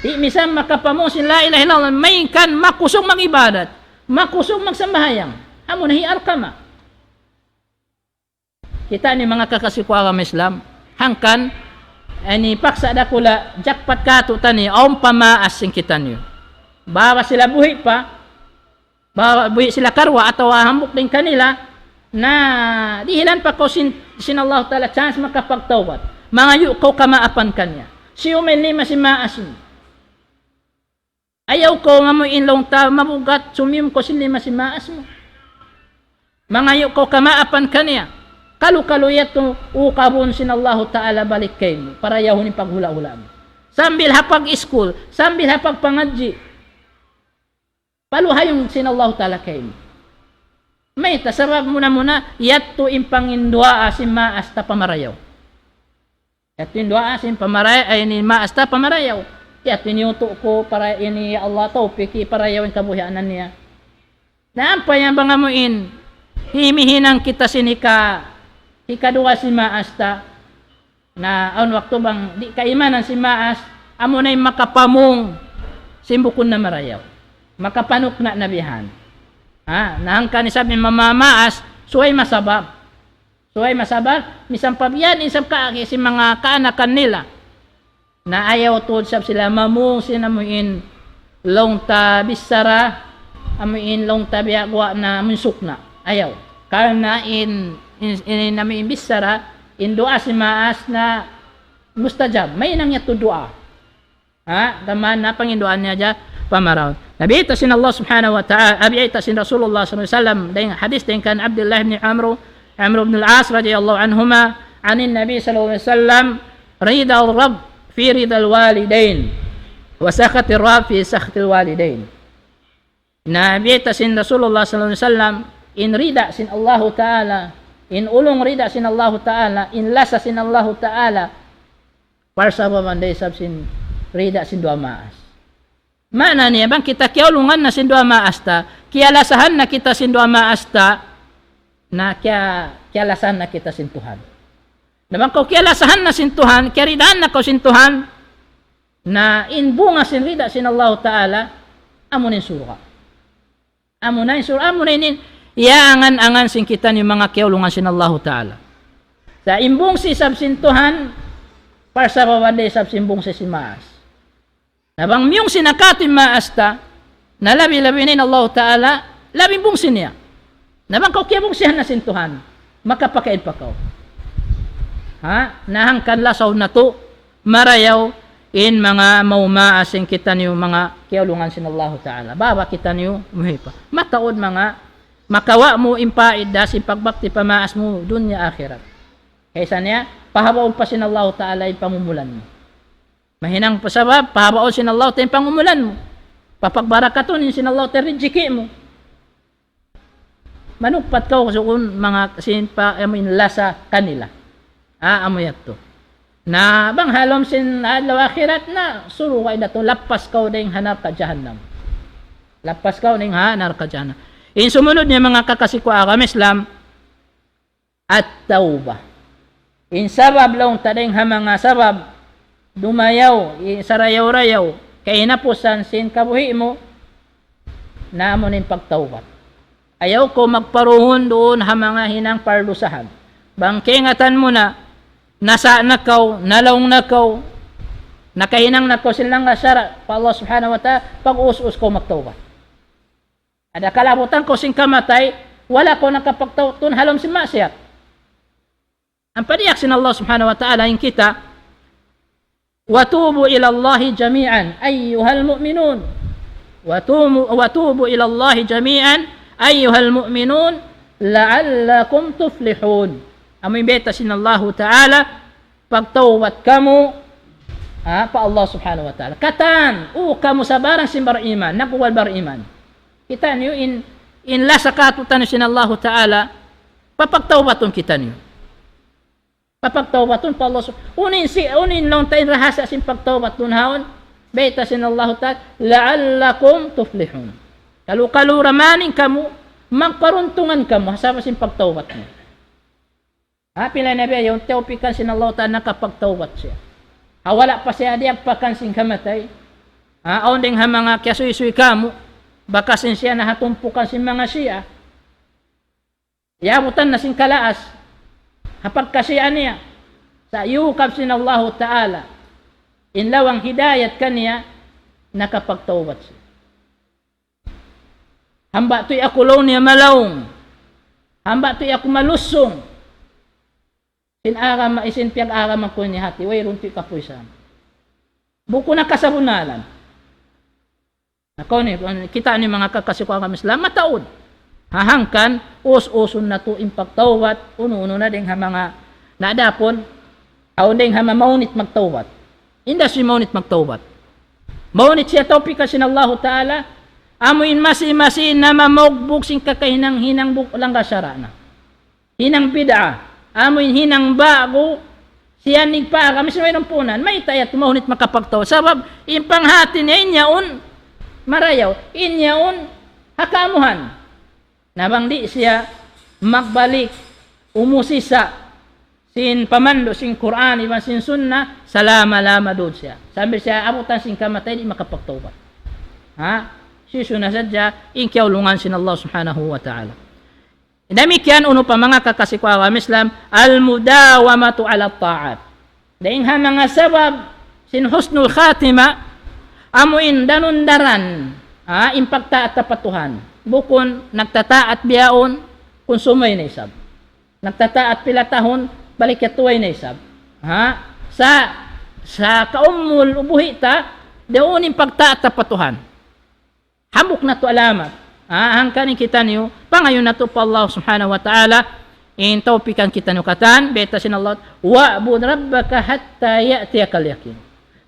Di' misan makapamung sin la ilaha illallah, malayngkan makusug mag-ibadat, makusug magsambahayang. Amu na hi Alqamah. Kita' niyu manga kakasi ku agama Islam. Hangkan, ini paksa' dakula', jackpot katu' taniyu, awn pa maas sin kitaniyu. Bawa sila buhi' pa, bawa buhi' sila karuwa atawa hambuuk dayn kanila, na dihilan pa kaw sin, sin Allah Ta'ala chance makapagtawbat. Mangayu' kaw kamaapan kaniya. Siyum in lima sin maas mu. Ayaw kaw mamuin laung ta mabugat, sumiyum kaw sin lima sin maas mu. Mangayu' kaw kamaapan kaniya. Kalu-kalu yadtu ukabun sin Allahu Ta'ala balik kaymu. Parayawun in paghula'-hula' mu. Sambil ha pag-iskul, sambil ha pagpangadji'. Paluhayun sin Allahu Ta'ala kaymu. Mayta', sabab muna-muna, yadtu in panginduwaa sin maas ta pamarayaw. Yadtu in duwaa sin pamaray-, ay, ini maas ta pamarayaw. Yadtu in yutu' ku para ini, ya Allah, tawpiki, parayaw in kabuhianan niya. Na ampa yan bang amuin, himihinang kita sin hika-, hikaduwa sin maas ta. Na awn waktu bang di' kaimanan sin maas, amuna in makapamung sin bukun na marayaw. Makapanukna' na bihan. Ha, na hangkan isab in mamamaas, subay masabar. Subay masabar, misan pa biya' diin isab kaagi sin manga kaanakan nila. Na ayaw tuud isab sila mamung sin amuin laung ta bichara, amuin laung ta biya' guwa' na amuin sukna'. Ayaw. Karna' in, in, in, in amuin bichara, in duwaa sin maas na mustajab. Mahinang yadtu duwaa. Ha? Gām na panginduwaan niya hadja pamarayaw. Na biyayta' sin Allah subhanahu wa ta'ala, ah, biyayta' sin Rasulullah sallallahu alayhi wasallam, dayn hadith dayn kan Abdullah ibn Amr, Amr ibn al-As radiyallahu anhuma, عن النبي صلى الله عليه وسلم: رضا الرب في رضا الوالدين، وسخط الرب في سخط الوالدين. Na biyayta' sin Rasulullah sallallahu alayhi wasallam, in rida sin Allahu Ta'ala, in ulung rida sin Allahu Ta'ala, in lasa sin Allahu Ta'ala, parsababan da isab sin rida sin duwa maas. Maana niya bang kita kiyaulungan na sin duwa maas ta, kiyalasahan na kita sin duwa maas ta, na kiya-, kiyalasahan na kita sin Tuhan. Na bang kaw kiyalasahan na sin Tuhan, kiyaridaan na kaw sin Tuhan, na in bunga sin rida sin Allahu Ta'ala, amuna in surga'. Amuna in surga', amuna in iyaangan-angan sin kitaniyu manga kiyaulungan sin Allahu Ta'ala. Sa' in bungsi isab sin Tuhan, parsababan da isab sin bungsi sin maas. Na bang miyungsi na katu' in maas ta, na labi-labi na in Allahu Ta'ala, labi in bungsi niya. Na bang kaw kiyabungsihan na sin Tuhan, makapakain pa kaw. Ha? Na hangkan lasaw natu', marayaw in manga maumaas sin kitaniyu manga kiyaulungan sin Allahu Ta'ala. Baba kitaniyu muhipa. Mataud manga makawa' mu in paidda sin pagbakti pa maas mu dunya akhirat. Kaysa niya, pahabaun pa sin Allahu Ta'ala in pangumulan mu. Mahinang pa sabab, pahabaun sin Allahu Ta'ala in pangumulan mu. Papagbarakatun sin Allahu Ta'ala in rijiki' mu. Manugpat kaw sugun manga sin pa, amu in lasa kanila. Ah, amu yadtu. Na bang ha lawm sin adlaw akhirat na, surga' da tu, lappas kaw dayn ha narka' jahannam. Lappas kaw dayn ha narka' jahannam. In sumunud niya manga kakasi ku agama Islam, at-tawbah. In sabab laung ta dayn ha manga sabab, dumayaw, in sarayaw-rayaw, kahinapusan sin kabuhi' mu, na amu in pagtawbat. Ayaw kaw magparuhun duun ha manga hinang pardusahan. Bang kaingatan mu na, nasa' na kaw, nalaung na kaw, nakahinang na kaw sin langgal sara' pa Allah Subhanahu wa Ta'ala, pag-us-us kaw magtawbat. Ada kalabutan kaw sin kamatay, wala' kaw nakapagtawbat duun ha lawm sin maksiyat. Ampa diyaak sin Allah Subhanahu wa Ta'ala in kita, وتوبوا إلى الله جميعا أيها المؤمنون. وتوبوا، وتوبوا إلى الله جميعا أيها المؤمنون لعلكم تفلحون. Amu in bayta' sin Allahu Ta'ala, pagtawbat kamu, ha, pa Allah Subhanahu wa Ta'ala. Katan, o kamu sabarang sin bariman, nagwal bariman. Kitaniyu in, in lasa kātu'niyu sin Allahu Ta'ala, papagtawbatun kitaniyu. Papagtawbatun pa Allah Sub-, unu in si-, unu in laung ta in rahasya sin pagtawbat duun haun, bayta' sin Allahu Ta'ala, لعلكم تفلحون. Kalu-kalu ra mayan kamu, magparuntungan kamu, ha sabab sin pagtawbat niyu. Ha, pila na biya' yaun tiyawpikan sin Allahu Ta'ala nakapagtawbat siya. Ha, wala' pa siya diyagpakan sin kamatay. Ha, awn dayn ha manga kiyasuysuy kamu, bakas in siya na ha tumpukan sin manga Shia. Yaabutan na sin kalaas, ha pagka-Shia niya. Sa' iyukab sin Allahu Ta'ala, in lawang hidayat kaniya, nakapagtawbat siya. Hamba tuy aku laung niya malaung. Hamba tuy aku malusung. Sin agama, isin piyag-agama ku ini hati, wayruun tuy kapuisan. Bukun na kasabunnalan. Na kaw ini, kita' niyu manga kakasi ku agama Islam, mataud. Ha, hangkan, us-usun natu' in pagtawbat, unu-unu na dayn ha manga, na adapun, awn dayn ha manga maunit magtawbat. Inda siya maunit magtawbat. Maunit siya tawpikan sin Allahu Ta'ala, amu in masi-masi na mamaugbug sin kakahinang-hinang buk langgal sara' na. Hinang bid'a, amu in hinang ba'gu, siya nagpaagama, siya way nampunan, mayta' yadtu maunit makapagtawbat. Sabab, in panghati niya, in yaun marayaw, in yaun ha kaamuhan. Na bang di' siya magbalik, umusisa sin pamandu' sin Qur'an, iban sin Sunnah, salama-lama duun siya. Sambil siya abutan sin kamatay, di' makapagtawbat. Ha? Sisuna sadja, in kiyaulungan sin Allah Subhanahu wa Ta'ala. Damikkiyan unu pa manga kakasi ku agama Islam, al-mudawamatu ala ta'at. Dayn ha manga sabab sin husnul khatima, amu in danun-daran, ha, in pagtaat pa Tuhan. Bukun nagtataat bihaun, kunsum way na isab. Nagtataat pila tahun, balik yadtu way na isab. Ha? Sa, sa kaumul ubuhi ta, daun in pagtaat pa Tuhan. Hambuuk natu' alamat. Ha, hangkan in kitaniyu, pangayuun natu' pa Allah Subhanahu wa Ta'ala, in tawpikan kitaniyu katan, bayta' sin Allah, "Wa'bud rabbaka hatta ya'tiyakal yaqin."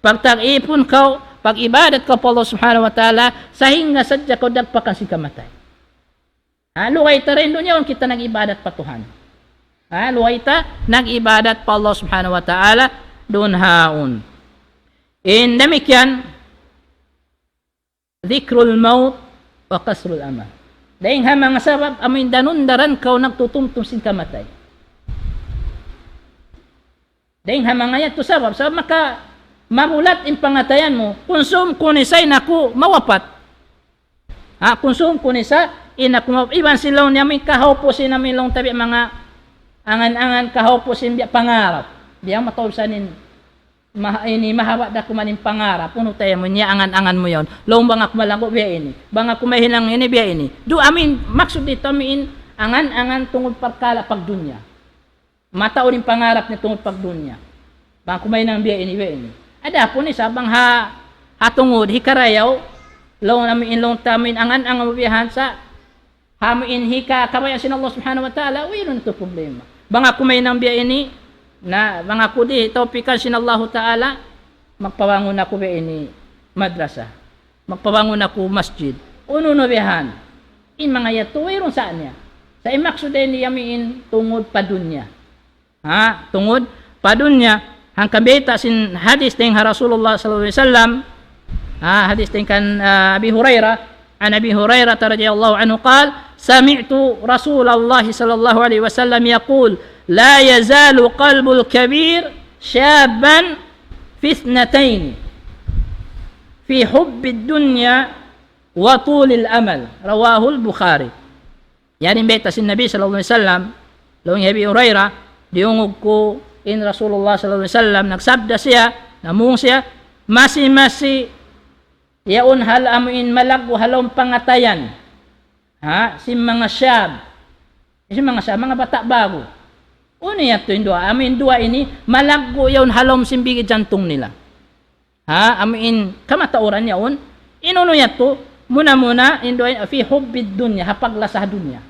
Pagta'ipun kaw, pag-ibadat kaw pa Allah Subhanahu wa Ta'ala, sahingga sadja kaw dagpakan sin kamatay. Ha, lugay ta dayn dunya yaun kita nag-ibadat pa Tuhan. Ha, lugay ta nag-ibadat pa Allah Subhanahu wa Ta'ala, duun haun. In damikkiyan, dhikrul maut wa qasrul amal. Dayn ha manga sabab, amu in danun-daran kaw nagtutumtum sin kamatay. Dayn ha manga yadtu sabab, sabab maka mabulat in pangatayan mu, kunsum ku ini sa in aku mawapat. Ha, kunsum ku ini sa in aku mawapat. Iban sin laung niya amu in kahawpu sin amu in laung ta biya' manga angan-angan, kahawpu sin biya' pangarap. Biya' mataud sa in ma-, ini mahaba' da kuman in pangarap, unu tayamun niya angan-angan mu yaun. Laung bang aku malaggu' biya' ini. Bang aku mahinang ini biya' ini. Duun amu in, maksud ditu amu in angan-angan tungud parkala' pagdunya. Mataud in pangarap niya tungud pagdunya. Bang aku mahinang biya' ini, biya' ini. Adapun isab bang ha, ha tungud, hikarayaw, laung amu in laung ta amu in angan-angan mu biya' han sa, ha amu in hika kabayaan sin Allah Subhanahu wa Ta'ala, wayruun tuud problema. Bang aku mahinang biya' ini, na bang aku di' tawpikan sin Allahu Ta'ala, magpabangun aku biya' ini madrasa. Magpabangun aku masjid. Unu-unu biya' han. In manga yadtu wayruun sa niya. Sa' in maksud ini amu in tungud pa dunya. Ha, tungud pa dunya. Hangkan bayta' sin hadith dayn ha Rasulullah sallallahu alayhi wasallam. Ha, hadith dayn kan, ah, Abi Hurairah. عن أبي هريرة رضي الله عنه قال: سمعت رسول الله صلى الله عليه وسلم يقول: لا يزال قلب الكبير شابا في اثنتين، في حب الدنيا وطول الأمل. رواه البخاري. Yari in bayta' sin Nabi sallallahu alayhi wasallam, laung hi Abi Hurairah, diyungug ku in Rasulullah sallallahu alayhi wasallam, nagsabda siya, namung siya, masi-masi yaun hal amu in malaggu' ha lawm pangatayan. Ha? Sin manga shab. Sin manga shab, manga bata' ba'gu. Unu yadtu in duwa? Amu in duwa ini, malaggu' yaun ha lawm sin bigi jantung nila. Ha, amu in kamatauran yaun. In unu yadtu, muna-muna, in duwa, في حب الدنيا, ha paglasa ha dunya.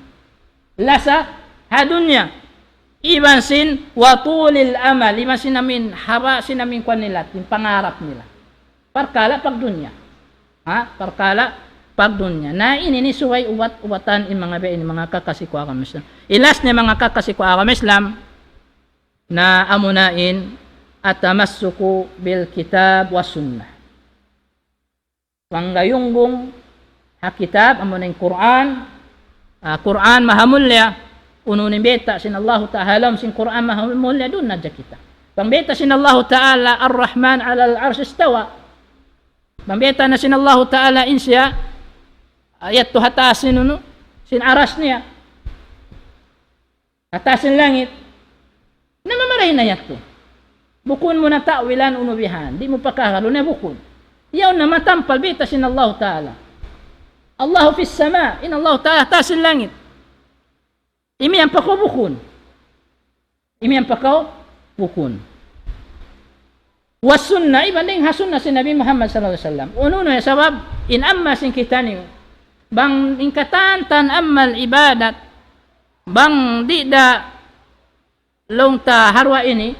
Lasa ha dunya. Iban sin وطول الأمل, iban sin amu in haba' sin amu in kuwan nila, in pangarap nila. Parkala' pagdunya. Ha, parkala' pagdunya. Na ini ini subay ubat-ubatan in manga biya' ini manga kakasi ku agama Islam. Ilas ni manga kakasi ku agama Islam, na amuna in التمسك بالكتاب والسنة. Panggayunggung ha kitab, amuna in Qur'an, ah, Qur'an mahamulliya, unu in bayta' sin Allahu Ta'ala ha lawm sin Qur'an mahamulliya, duun na hadja kita. Bang bayta' sin Allahu Ta'ala, الرحمن على العرش استوى. Bang bayta' na sin Allahu Ta'ala in siya, ah, yadtu ha taas sin unu, sin aras niya. Ha taas sin langit. Na mamarayaw na yadtu. Bukun mu na ta'wilan unu bihan. Di' mu pakahalu na bukun. Yaun na matampal bayta' sin Allahu Ta'ala. الله في السماء. In Allahu Ta'ala ha taas sin langit. Imiyan pa kaw bukun. Imiyan pa kaw bukun. والسنة, iban dayn ha sunnah sin Nabi Muhammad sallallahu alayhi wasallam. Unu-unu in sabab, in amal sin kitaniyu. Bang in katan-katan amal ibadat, bang di' da laung ta ha duwa ini,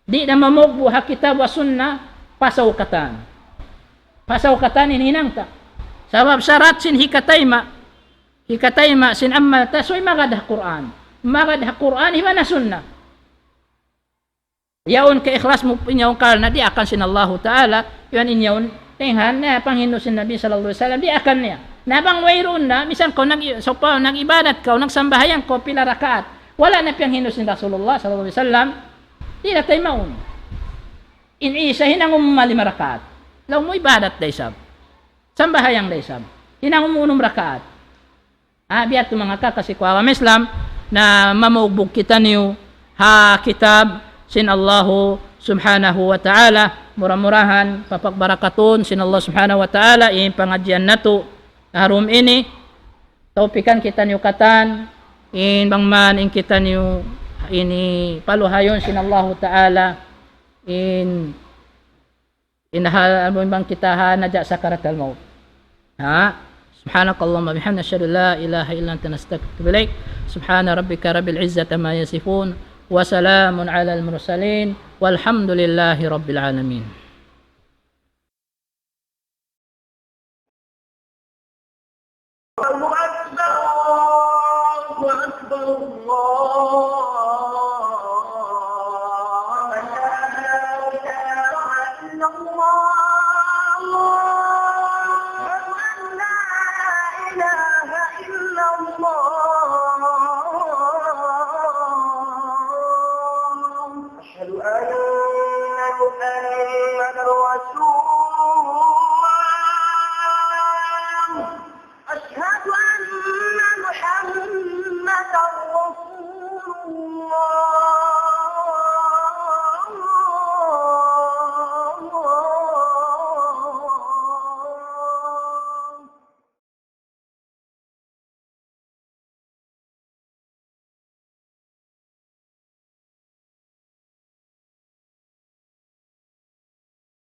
di' da mamugbu' ha kitab wa sunnah, pasaw katan. Pasaw katan in hinang ta. Sabab sarat sin hikatayma', hikatayma' sin amal ta, subay magad ha Qur'an. Magad ha Qur'an, iban ha sunnah. Yaun kaikhlas mu in yaun karna' diyaakan sin Allahu Ta'ala, iban in yaun taynghan na panghindu' sin Nabi sallallahu alayhi wasallam, diyaakan niya. Na bang wayruun na, misan kaw nag-, sawpama nag-ibadat kaw, nagsambahayang kaw pila rakaat, wala' na piyanghindu' sin Rasulullah sallallahu alayhi wasallam, di' da taymaun. In Isa hinangun mu lima rakaat. Laung mu ibadat da isab. Sambahayang da isab. Hinangun mu unum rakaat. Ah, biya' ha yan manga kakasi ku ha agama Islam, na mamugbu' kitaniyu ha kitab sin Allahu subhanahu wa ta'ala. Mura-murahan papagbarakatun sin Allah subhanahu wa ta'ala in pangadjian natu' ha dum ini. Tawpikan kitaniyu katan, in bang man in kitaniyu ini paluhayun sin Allahu ta'ala, in In ha, amu in bang kita ha naja' sakaratul maut. Ha? سبحانك اللهم وبحمدك، نشهد أن لا إله إلا أنت، نستغفرك ونتوب إليك. سبحان ربك رب العزة عما يصفون، وسلام على المرسلين، والحمد لله رب العالمين. الله أكبر، الله أكبر، الله أكبر. أشهد أن لا إله إلا الله. أشهد أن لا إله إلا الله.